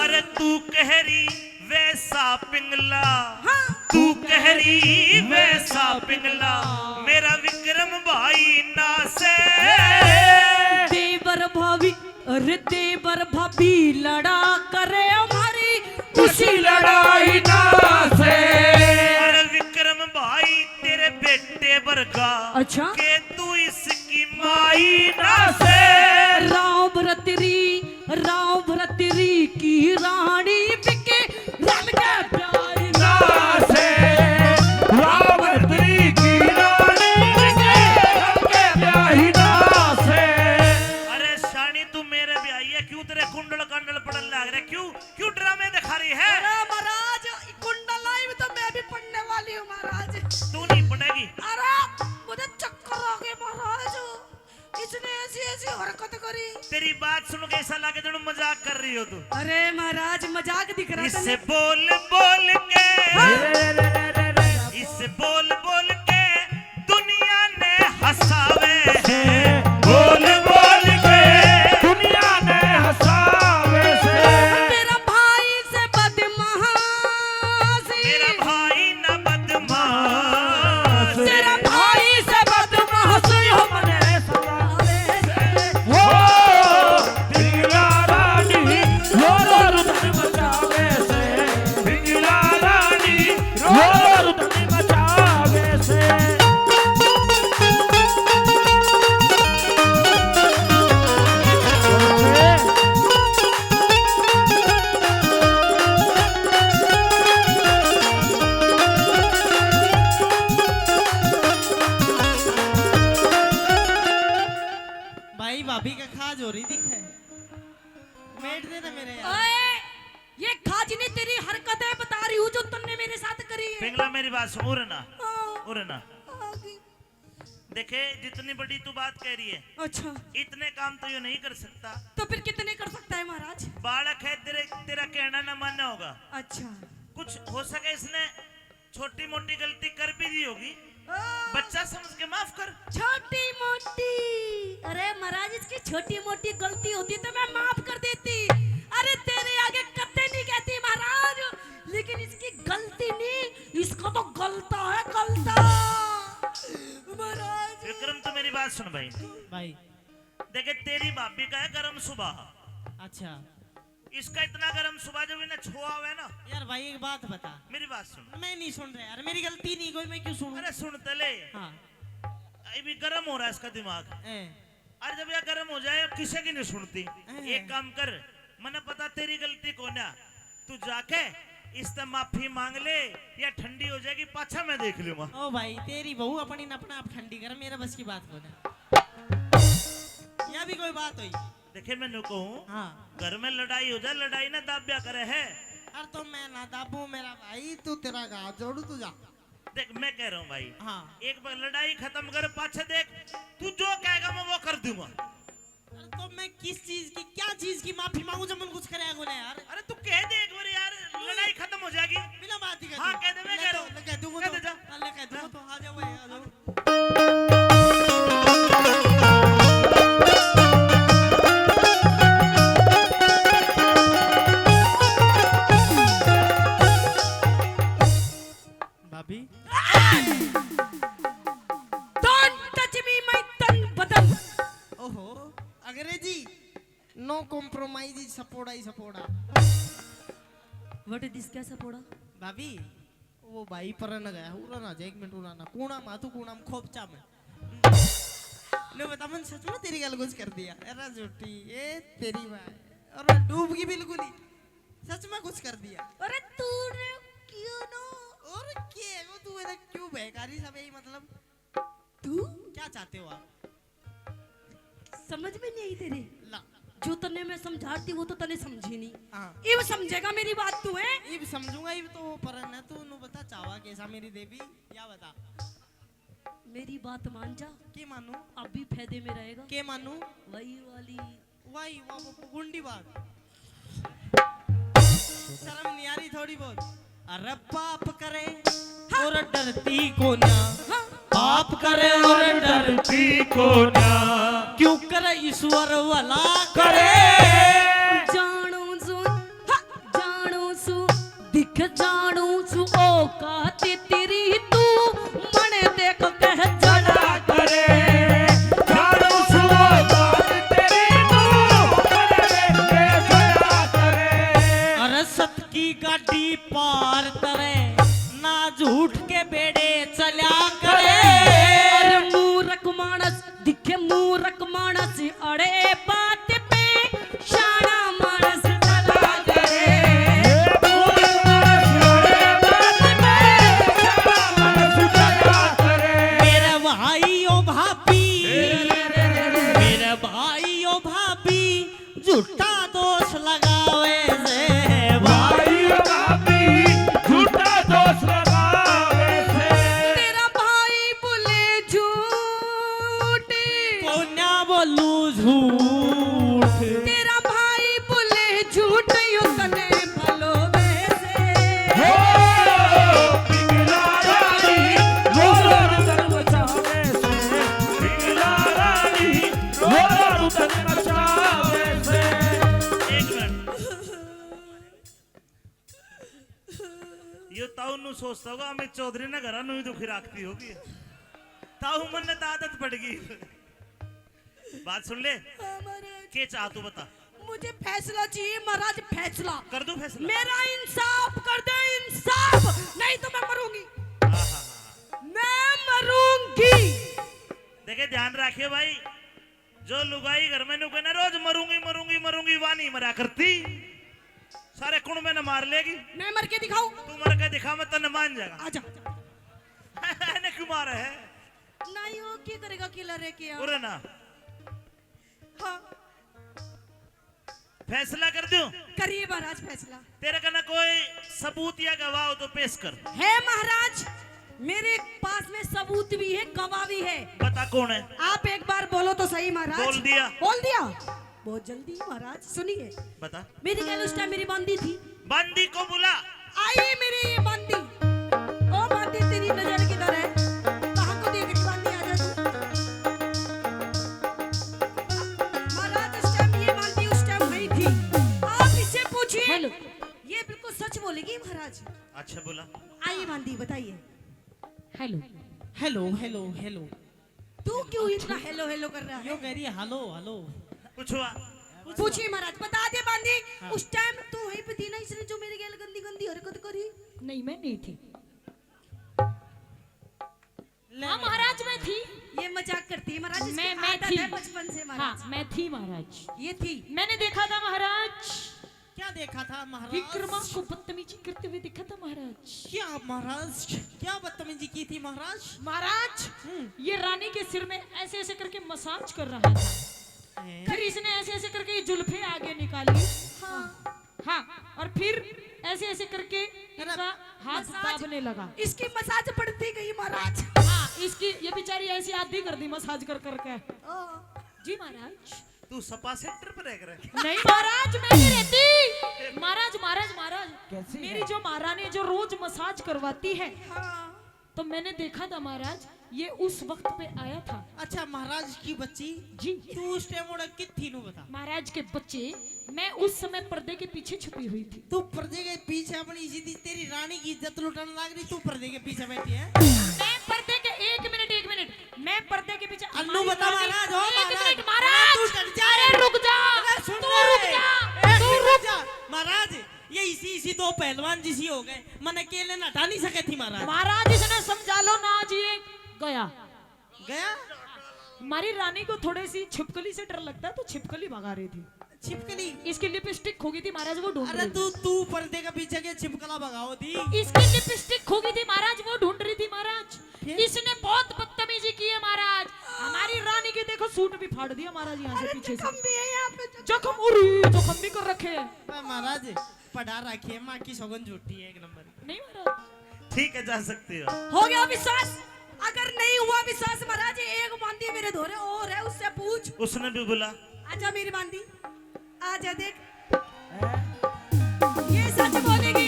अरे तू कह रही वैसा पिंगला, हाँ। तू कह रही वैसा पिंगला, मेरा विक्रम भाई ना से। देवर भाभी, अरे देवर भाभी लड़ा करे हमारी, उसी लड़ाई ना से। अरे विक्रम भाई तेरे बेटे बरगा, अच्छा। के तू इसकी माई ना से। राम भरतरी, राम भरतरी की रानी बिके राम के प्यारी ना से। राम भरतरी की रानी बिके राम के प्यारी ना से। अरे शानी, तू मेरे भी आई है, क्यों तेरे कुंडल कांडल पड़न लाग रहे, क्यों, क्यों ड्रामे दिखा रही है? अरे महाराज, कुंडल आई तो मैं भी पड़ने वाली हूँ महाराज। तू नहीं पड़ेगी। अरे मुझे चक्कर आ गए महाराज, इसने ऐसी ऐसी हरकत करी। तेरी बात सुन के ऐसा लगे जणु मजाक कर रही हो तू। अरे महाराज, मजाक दिख रहा था। इसे बोल बोल के, हाँ। इसे बोल बोल के दुनिया ने हंसावे से। बोल बोल के दुनिया ने हंसावे से। तेरा भाई से बदमाश, मेरा भाई ना बदमाश, तेरा भाई से बदमाश हो मने सतावे से। वो पिंगला रानी रो रो रुदन मचावे से। पिंगला रानी रो रो रुदन मचावे से। भाई, भाभी का खाज हो रही दिखे। बैठ दे ना मेरे यार। ओए, ये खाज नहीं, तेरी हरकतें बता रही हूँ जो तन्ने मेरे साथ करी है। पिंगला, मेरी बात सुन, उरे ना, हाँ। उरे ना। आगे। देखे, जितनी बड़ी तू बात कह रही है, अच्छा। इतने काम तो ये नहीं कर सकता। तो फिर कितने कर सकता है महाराज? बालक है, तेरे, तेरा कहना ना मान्य होगा। अच्छा। कुछ हो सके इसने छोटी मोटी गलती कर भी दी होगी, ओ। बच्चा समझ के माफ कर। छोटी मोटी? अरे महाराज, इसकी छोटी मोटी गलती होती तो मैं माफ कर देती। अरे तेरे आगे कत्ते नहीं कहती महाराज, लेकिन इसकी गलती नहीं, इसका तो गलता है, गलता। महाराज। विक्रम, तू मेरी बात सुन भाई। भाई। देखे, तेरी भाभी का है गरम सुभाव। अच्छा। इसका इतना गरम सुभाव, जब इन्हें छुआ हुआ है ना। यार भाई, एक बात बता। मेरी बात सुन। मैं नहीं सुन रहा यार, मेरी गलती नहीं कोई, मैं क्यों सुनूं? अरे सुन तो ले। हाँ। अभी गरम हो रहा है इसका दिमाग। ए। अरे जब यह गरम हो जाए, अब किसी की नहीं सुनती। ए। एक काम कर, मने पता तेरी गलती कोन्या, तू जाके इससे माफी मांग ले, या ठंडी हो जाएगी, पाछा मैं देख लूंगा। ओ भाई, तेरी बहू अपनी न अपना आप ठंडी कर, मेरे बस की बात कोन्या। या भी कोई बात हुई? देखे, मैं न्यू कहूँ, हाँ। घर में लड़ाई हो जाए, लड़ाई ना दाब्या करे है। अरे तो मैं ना दाबू मेरा भाई, तू तेरा हाथ जोड़ू, तू जा। देख, मैं कह रहा हूँ भाई, हाँ। एक बार लड़ाई खत्म कर, पाछे देख, तू जो कहेगा मैं वो कर दूंगा। अरे तो मैं किस चीज की, क्या चीज की माफी मांगू जब मन कुछ करेगा कोने यार? अरे तू कह दे एक बार यार, लड़ाई खत्म हो जाएगी। बिना बात ही कर हाँ, दूं। कह दे, मैं ले कह तो, रहा हूँ। ले कह दूंगा कह तो। दे जा। हाँ, ले कह दूंगा तो। आ जाओ भाई, आ जाओ। भाभी। Don't touch me, my तन बदन। ओहो, अंग्रेजी। No compromise, सपोड़ा ही सपोड़ा। What is this, क्या सपोड़ा? भाभी, वो भाई परन गया, उरा ना जा, एक मिनट उरा ना। कूणा मा तू, कूणा मा खोपचा में। ने बता, मन सच में तेरी गल कुछ कर दिया? अरे झूठी, ए तेरी माँ। और मैं डूब गई बिल्कुल ही। सच में कुछ कर दिया। अरे तू रे क्यों नो? और के वो तू मेरा क्यों बेकारी सब यही मतलब? तू? क्या चाहते हो आप? समझ में नहीं आई तेरे? ला। जो तन्ने मैं समझाती वो तो तन्ने समझी नहीं। हाँ। इब समझेगा मेरी बात तू, है? इब समझूंगा, इब तो वो परन है, तू नु बता चाहवा कैसा मेरी देवी, या बता। मेरी बात मान जा। के मानू? अभी फायदे में रहेगा। के मानू? वही वाली। वही, वो, वो, वो गुंडी बात। शर्म नहीं आ रही थोड़ी बहुत? अरे पाप करे हाँ। और डरती कोन्या। हाँ। पाप करे और डरती कोन्या। क्यों करे ईश्वर भला करे। जानू सू, हाँ, जानू सू, दिख जानू सू औकात तेरी तू, मन देख कह जला करे। जानू सू औकात तेरी तू, मन देख के जला करे। अरे सत की गाड़ी पार तरे, ना झूठ के बेड़े चला करे। अरे मूरख मानस दिखे, मूरख मानस अड़े बात पे, शाना मानस चला करे। मूरख मानस अड़े बात पे, शाना मानस चला करे। मेरे भाई ओ भाभी, मेरे भाई ओ भाभी, झूठा दोष लगावे से भाई। भाई भाभी, झूठा दोष लगावे से। तेरा भाई बोले झूठ। कोन्या बोलू झूठ। तेरा भाई बोले झूठ, यो तने भलो वैसे। हो, पिघला रानी, रो रो रुदन मचावे से। पिघला रानी, रो रो रुदन मचावे से। एक मिनट। यो ताऊ नु सोचता होगा, अमित चौधरी ने घरा नु ही दुखी राखती होगी। ताऊ मन ने तो आदत पड़ गई। बात सुन ले। हाँ, महाराज। के चाह तू बता। मुझे फैसला चाहिए महाराज, फैसला। कर दूं फैसला? मेरा इंसाफ कर दे, इंसाफ, नहीं तो मैं मरूंगी। हाँ, हाँ, हाँ। मैं मरूंगी। देखे, ध्यान रखिए भाई, जो लुगाई घर में नु कहना रोज मरूंगी, मरूंगी, मरूंगी, वा नहीं मरा करती। सारे कुण में न मार लेगी। मैं मर के दिखाऊं? तू मर के दिखा, मैं तन्ने मान जाएगा। आजा। ने क्यों मारा है? नहीं, वो क्या करेगा अकेला रह के यार? उरे ना। हाँ। फैसला कर दूं? करिए महाराज फैसला। तेरे कने कोई सबूत या गवाह हो तो पेश कर। है महाराज, मेरे पास में सबूत भी है, गवाह भी है। बता कौन है? आप एक बार बोलो तो सही महाराज। बोल दिया। बोल दिया। बहुत जल्दी महाराज, सुनिए। बता। मेरी गैल उस टाइम मेरी बांदी थी। बांदी को बुला। आई मेरी ये बांदी। ओ बांदी, तेरी नजर किधर है? कहाँ को देख रही बांदी, आ जा तू। महाराज, उस टाइम ये बांदी उस टाइम गई थी। आप इससे पूछिए। हेलो। ये बिल्कुल सच बोलेगी महाराज। अच्छा बोला। आई बांदी, बताइए। हेलो। Hello, hello, hello. तू क्यों इतना हेलो हेलो कर रहा है? यो कह रही है हेलो हेलो। पूछो आ। पूछिए महाराज, बता दे बांदी। हाँ। उस टाइम तू वहीं पे थी ना, इसने जो मेरे गैल गंदी गंदी हरकत करी। नहीं, मैं नहीं थी। ले हाँ ले। महाराज, मैं थी। ये मजाक करती है महाराज, इसकी मैं, मैं आदत थी। है बचपन से महाराज। हाँ, मैं थी महाराज। ये थी। मैंने देखा था महाराज। क्या देखा था महाराज? विक्रमा को बदतमीजी करते हुए देखा था महाराज। क्या महाराज, क्या बदतमीजी की थी महाराज? महाराज, हम्म। ये रानी के सिर में ऐसे ऐसे करके मसाज कर रहा था। हैं? फिर इसने ऐसे ऐसे करके ये जुल्फे आगे निकाली। हाँ। हाँ, और फिर ऐसे ऐसे करके इनका हाथ मसाज, दाबने लगा। इसकी मसाज बढ़ती गई महाराज। हाँ, इसकी, ये बेचारी ऐसी आधी कर दी मसाज कर करके। हाँ। जी महाराज। तू स्पा सेंटर पर रह कर? नहीं महाराज, मैं नहीं रहती। महाराज, महाराज, महाराज, कैसी मेरी है? जो महारानी जो रोज मसाज करवाती है, हाँ। तो मैंने देखा था महाराज, ये उस वक्त पे आया था। अच्छा महाराज की बच्ची, जी। तू उस टाइम ओड़ा कित थी नु बता? महाराज के बच्चे, मैं उस समय पर्दे के पीछे छुपी हुई थी। तू पर्दे के पीछे अपनी इज्जत, तेरी रानी की इज्जत लुटाने लाग रही, तू पर्दे के पीछे बैठी है। मैं पर्दे के, एक मिनट, एक मिनट, मैं पर्दे के पीछे अन्नू हमारी बता रानी, महाराज, ओ एक महाराज, मिनट महाराज, तू डट जा। अरे रुक जा, अरे सुन तू ले। रुक जा, एक तू मिनट रुक। जा। महाराज, ये इसी, इसी दो पहलवान जिसी हो गए, मने अकेले नटा नहीं सके थी महाराज। महाराज इसने समझा लो ना जी, गया। गया? हमारी रानी को थोड़ी सी छिपकली से डर लगता है, तो छिपकली भगा रही थी। छिपकली? इसकी लिपस्टिक खो गई थी महाराज, वो ढूंढ अरे रही थी। तू, तू पर्दे के पीछे के छिपकला भगाओ थी। इसकी लिपस्टिक खो गई थी महाराज, वो ढूंढ रही थी महाराज। फिर? इसने बहुत बदतमीजी की है महाराज। हमारी रानी की देखो सूट भी फाड़ दिया महाराज यहाँ से अरे पीछे से। जख्म भी है यहाँ पे, जख्म। जख्म, उरी, जख्म भी कर रखे हैं। अबे महाराज, पढ़ा रखी है, माँ की सौगंध झूठी है एक नंबर की। नहीं महाराज। ठीक है, जा सकते हो। हो गया विश्वास? अगर नहीं हुआ विश्वास महाराज, एक बांदी मेरे धोरे और है, उससे पूछ। उसने भी बोला, आजा मेरी बांदी, आजा देख। ये सच बोलेगी,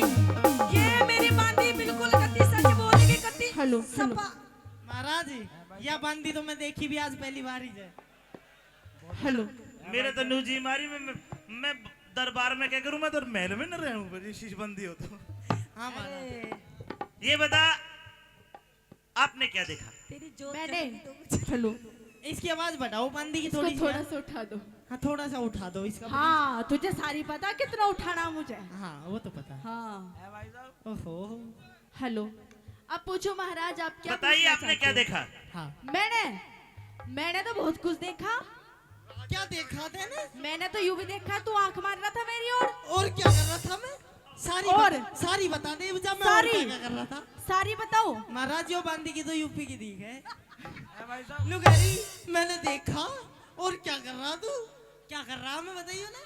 ये मेरी बांदी बिल्कुल कत्ती सच बोलेगी, कत्ती। Hello, hello. सपा। महाराज, या बांदी तो मैं देखी भी आज पहली बार ही है। हेलो। मेरे तो नू जी मारी, मैं, मैं, मैं दरबार में क्या करूं, मैं तो महल में न रहूं, पर ये शीश बंदी हो तो। हाँ महाराज। अरे। ये बता, आपने क्या देखा? तेरी जोत मैंने जलती तो मुझे। हेलो। इसकी आवाज बढ़ाओ, बांदी की इसको थोड़ी सी। थोड़ा सा उठा दो। हाँ, थोड़ा सा उठा दो इसका। हाँ, तुझे सारी पता कितना उठाना मुझे। हाँ, वो तो पता है। हाँ। ओहो। हेलो, अब पूछो महाराज, आप क्या बताइए, पूछना आपने क्या चाहते हो? देखा? हाँ। मैंने, मैंने तो बहुत कुछ देखा। क्या देखा तेने? मैंने तो यूं भी देखा, तू आंख मार रहा था मेरी ओर। और क्या कर रहा था मैं? सारी और? बता, सारी बता दे, जब मैं और सारी? क्या, क्या कर रहा था? सारी बताओ। महाराज, यो बांदी की तो यूपी की दीख है। लुगारी, मैंने देखा, और क्या कर रहा तू? क्या कर रहा मैं, बताइयो ना।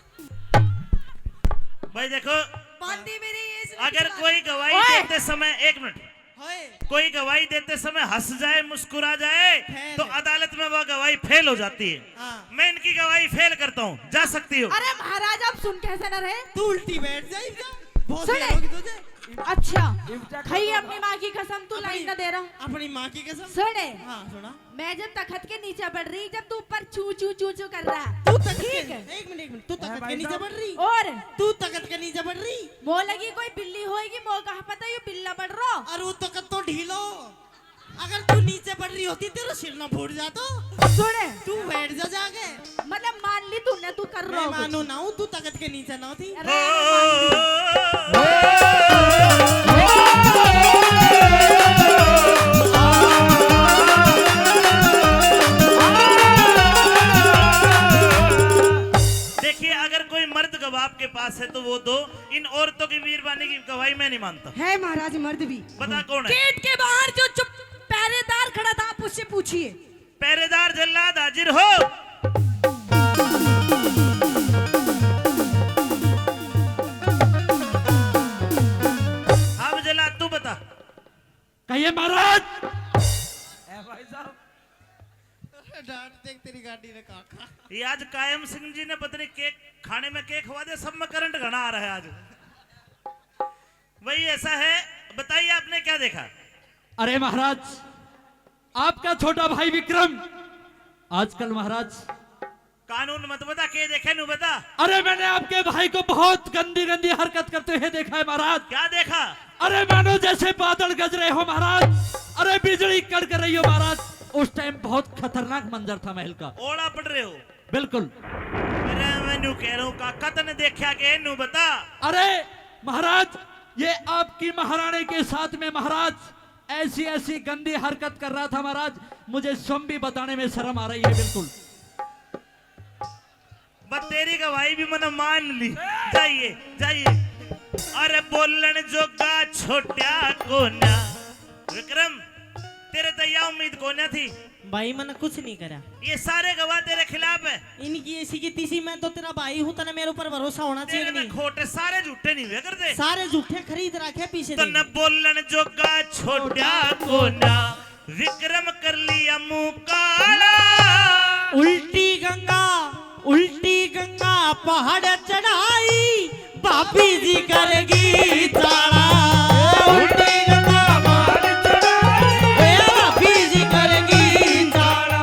भाई देखो, बांदी मेरी ये इसने अगर कितना कोई गवाही ओए! देते समय, एक मिनट, होए। कोई गवाही देते समय हंस जाए, मुस्कुरा जाए, फेल। तो अदालत में वह गवाही फेल हो जाती है। हाँ। मैं इनकी गवाही फेल करता हूँ, जा सकती हो। अरे महाराज, आप सुन कैसे ना रहे? तू उल्टी बैठ जा, इब्जा। बहुत सुने। देर होगी तुझे। अच्छा, इब्जा खाई क्या अपनी माँ की कसम, तू अपनी, लाइन ना दे रहा। अपनी माँ की कसम। सुने। हाँ, सुना। मैं जब तखत के नीचे पड़ रही, जब तू ऊपर चू चू चू चू कर रहा। तू तखत के, ठीक है। एक मिनट, एक मिनट, तू तखत के नीचे पड़ रही? और? तू तखत के नीचे पड़ रही? मो लगी कोई बिल्ली होएगी, मो कहाँ पता ये बिल्ला पड़ रो। और वो तखत तो ढीलो। अगर तू नीचे पड़ रही होती, तेरा सिर ना फूट जातो। सुने। तू बैठ जा जाके। मतलब मान ली तूने, तू कर रो मैं कुछ। मानू ना हूँ, तू तखत के नीचे ना होती। अरे, मान ली। देखिए, अगर कोई मर्द गवाह आपके पास है तो वो दो। इन औरतों की वीरबानी की गवाही मैं नहीं मानता। है महाराज, मर्द भी। बता कौन है? गेट के बाहर जो चुप पहरेदार खड़ा था, आप उससे पूछिए। पहरेदार जल्लाद हाजिर हो। हाँ जल्लाद, तू बता। कहिए महाराज। ए भाई साहब। अरे डांट देख तेरी गाड़ी ने काका। ये आज कायम सिंह जी ने पता नहीं केक खाने में केक खवा दे, सब में करंट घना आ रहा है आज। वही ऐसा है। बताइए, आपने क्या देखा? अरे महाराज, आपका छोटा भाई विक्रम आजकल महाराज कानून मत बता, के देखे नु बता। अरे मैंने आपके भाई को बहुत गंदी गंदी हरकत करते हुए देखा है महाराज। क्या देखा? अरे मानो जैसे बादल गरज रहे हो महाराज, अरे बिजली कड़क रही हो महाराज। उस टाइम बहुत खतरनाक मंजर था महल का। ओला पड़ रहे हो। बिल्कुल। अरे मैं न्यू कह रहा हूँ काका, तने देखा के न्यू बता। अरे महाराज, ये आपकी महारानी के साथ में महाराज ऐसी ऐसी गंदी हरकत कर रहा था महाराज, मुझे स्वयं भी बताने में शर्म आ रही है। बिल्कुल। बस तेरी गवाही भी मैंने मान ली। जाइए, जाइए। अरे बोलण जोगा छोट्या कोन्या। विक्रम, तेरे तो या उम्मीद कोन्या थी। भाई, मैंने कुछ नहीं करा। ये सारे गवाह तेरे खिलाफ है। इनकी ऐसी की तीसी, मैं तो तेरा भाई हूँ, तने मेरे ऊपर भरोसा होना चाहिए कि नहीं? खोटे सारे झूठे नहीं हुए करते। सारे झूठे खरीद रखे पीछे। तने बोलण जोगा छोट्या कोन्या। विक्रम कर लिया मुंह काला। उल्टी गंगा, उल्टी गंगा पहाड़ चढ़ाई, भाभी जी करेगी चाला। उल्टी गंगा पहाड़ चढ़ाई, ए भाभी जी करेगी चाला।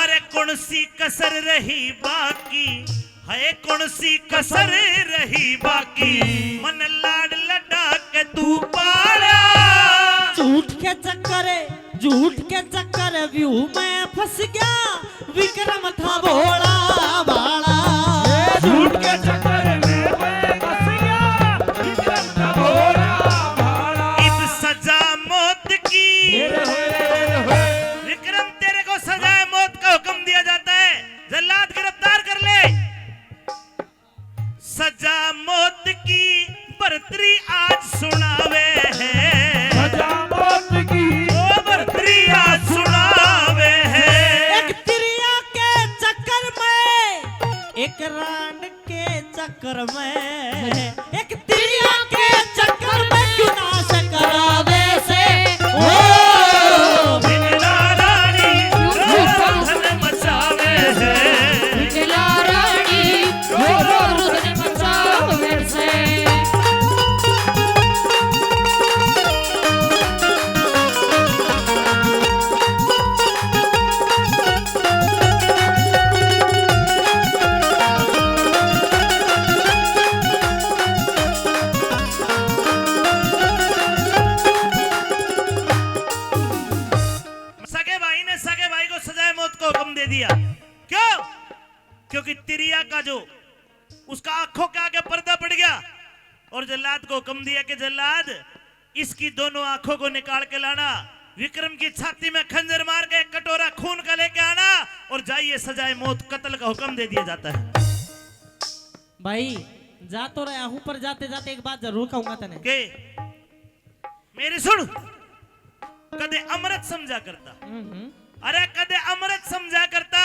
अरे कौन सी कसर रही बाकी, है कौन सी कसर रही बाकी, मन लाड लडा के तू पाला। झूठ के चक्कर, झूठ के चक्कर व्यू में फंस गया, विक्रम था भोला भाला। झूठ के चक्कर में मैं फंस गया, विक्रम था भोला भाला। इब सजा मौत की, विक्रम तेरे को सजाए मौत का हुक्म दिया जाता है, जल्लाद गिरफ्तार कर ले। सजा मौत की बरतरी आज सुनावे है। सजा मौत की ओ बरतरी आज सुनावे है। एक तिरिया के चक्कर में, एक रांड के चक्कर में, एक तिरिया के चक्कर में क्यों नाश करावे से। ओ, बिन और जल्लाद को हुक्म दिया कि जल्लाद, इसकी दोनों आंखों को निकाल के लाना, विक्रम की छाती में खंजर मार के एक कटोरा खून का लेके आना, और जाइए, सजाए मौत कत्ल का हुक्म दे दिया जाता है। भाई, जा तो रहा हूं, पर जाते जाते एक बात जरूर कहूंगा तने। के? मेरी सुन, कदे अमृत समझा करता। हम्म। अरे, कदे अमृत समझा करता,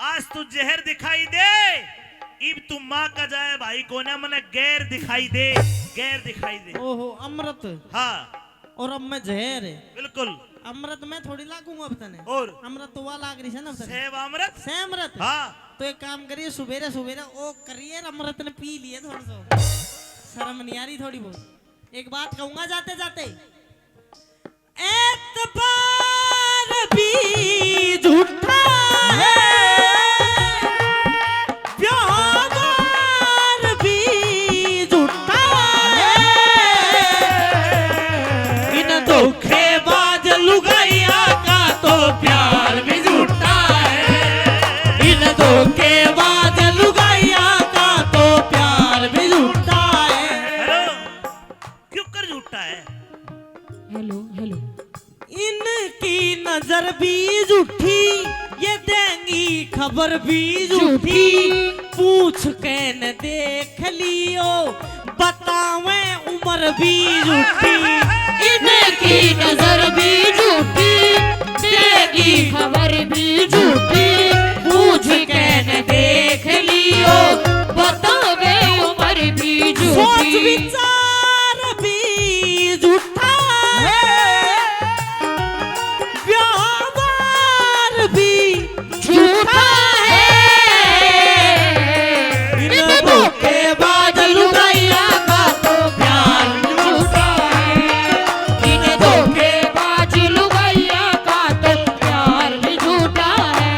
आज तू जहर दिखाई दे, इब तू माँ का जाए भाई कोन्या, मने गैर दिखाई दे, गैर दिखाई दे। ओहो, अमृत। हाँ। और अब मैं जहर। बिल्कुल। अमृत मैं थोड़ी लागूंगा अब तने। और? अमृत तो वा लाग रही है ना अब तने। सेव अमृत? सेव अमृत? हाँ। तो एक काम करिए, सुबेरे सुबेरे ओ करिए, अमृत ने पी लिए थोड़ा सा। शर्म नहीं आ रही थोड़ी बहुत? एक बात कहूंगा जाते जाते, एतबार भी झूठा है, व्यवहार भी झूठा है। इन धोखेबाज लुगाइया का तो प्यार भी झूठा है, इन धोखेबाज लुगाइया का तो प्यार भी झूठा है। हेलो, क्यों कर झूठा है? Hello, hello. इनकी नजर भी झूठी, ये देंगी खबर भी झूठी। झूठी। पूछ के न देख लियो, बतावे उम्र भी झूठी। इनकी नजर भी झूठी, देगी खबर भी झूठी। पूछ के न देख लियो, बतावे उम्र भी झूठी। सोच विचार भी झूठा है, व्यवहार भी झूठा है। इन धोखेबाज लुगाइया का तो प्यार झूठा है, इन धोखेबाज लुगाइया का तो प्यार भी झूठा है।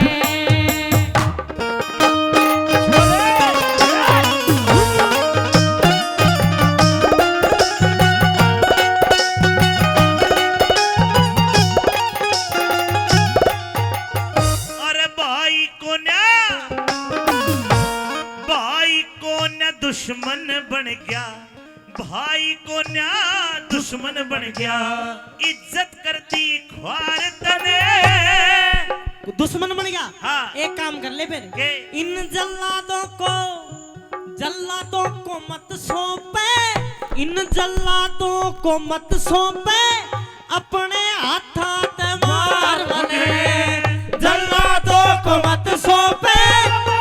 अरे भाई कोन्या, भाई कोन्या दुश्मन बन गया, भाई कोन्या दुश्मन बन गया, इज्जत करती ख्वार तने। दुश्मन बन गया? हाँ। एक काम कर ले फिर। के? इन जल्लादों को, जल्लादों को मत सौंपे, इन जल्लादों को मत सौंपे, अपने हाथां ते मार मने। जल्लादों को मत सौंपे,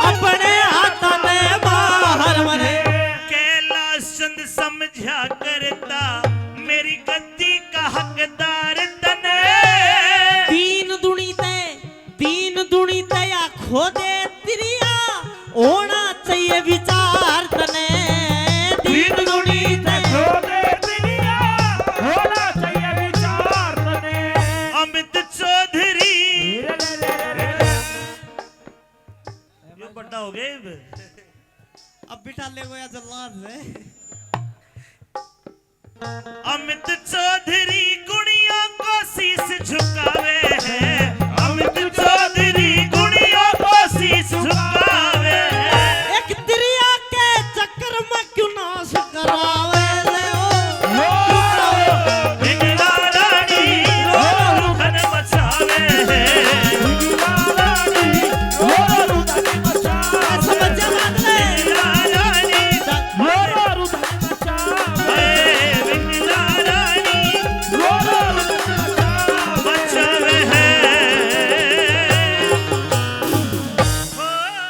अपने हाथां ते मार मने। कैलाश चंद समझा करता, मेरी गद्दी का हकदार तने। तीन दुनी ते, तीन दुनी ते या खोदे तिरिया, होना चाहिए विचार तने। तीन दुनी ते खोदे तिरिया, होना चाहिए विचार तने। अमित चौधरी। यो बड़ा हो गया इब। अब बिठा ले गया जल्लाद से। अमित चौधरी कुड़ियों को शीश झुकावे,